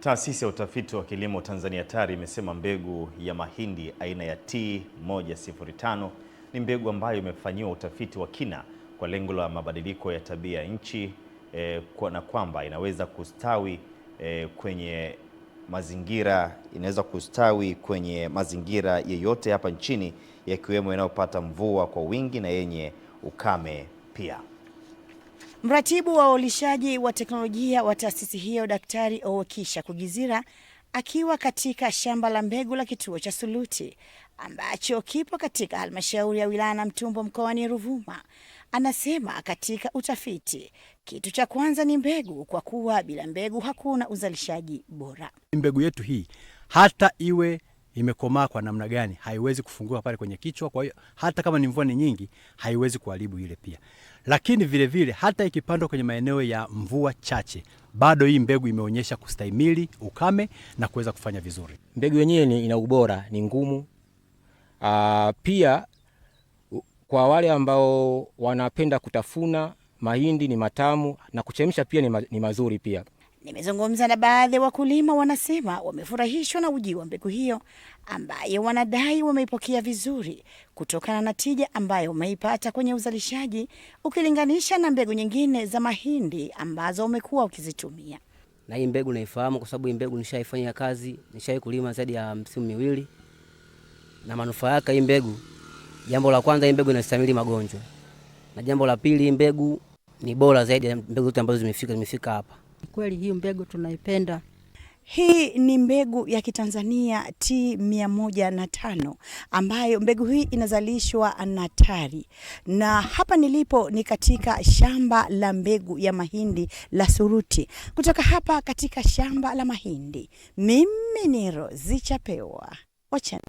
Taasisi ya Utafiti wa Kilimo Tanzania TARI imesema mbegu ya mahindi aina ya T105 ni mbegu ambayo imefanyiwa utafiti wa kina kwa lengo la mabadiliko ya tabia ya nchi na kwamba inaweza kustawi kwenye mazingira inaweza kustawi kwenye mazingira yeyote hapa nchini yakiwemo yanayopata mvua kwa wingi na yenye ukame pia. Mratibu wa ulishaji wa teknolojia wa taasisi hiyo Daktari Owekisha Kugizira akiwa katika shamba la mbegu la kituo cha Suluti ambacho kipo katika halmashauri ya wilaya Namtumbo mkoani Ruvuma, anasema katika utafiti kitu cha kwanza ni mbegu, kwa kuwa bila mbegu hakuna uzalishaji bora. Mbegu yetu hii hata iwe imekomaa kwa namna gani haiwezi kufunguka pale kwenye kichwa. Kwa hiyo hata kama ni mvua ni nyingi haiwezi kuharibu ile pia, lakini vile vile hata ikipandwa kwenye maeneo ya mvua chache bado hii mbegu imeonyesha kustahimili ukame na kuweza kufanya vizuri. Mbegu yenyewe ina ubora, ni ngumu. Pia kwa wale ambao wanapenda kutafuna mahindi ni matamu na kuchemsha pia ni mazuri pia. Nimezungumza na baadhi ya wakulima, wanasema wamefurahishwa na ujio wa mbegu hiyo ambayo wanadai wameipokea vizuri kutokana na tija ambayo wameipata kwenye uzalishaji ukilinganisha na mbegu nyingine za mahindi ambazo wamekuwa wakizitumia. Na hii mbegu naifahamu kwa sababu hii mbegu nishaifanyia kazi, nishai kulima zaidi ya msimu miwili, na manufaa yake hii mbegu, jambo la kwanza, hii mbegu inastahimili magonjwa, na jambo la pili, hii mbegu ni bora zaidi ya mbegu zote ambazo zimefika hapa. Kweli hii mbegu tunaipenda. Hii ni mbegu ya Kitanzania T105 ambayo mbegu hii inazalishwa na TARI, na hapa nilipo ni katika shamba la mbegu ya mahindi la Suruti. Kutoka hapa katika shamba la mahindi, mimi ni Rozi Chapewa wa Channel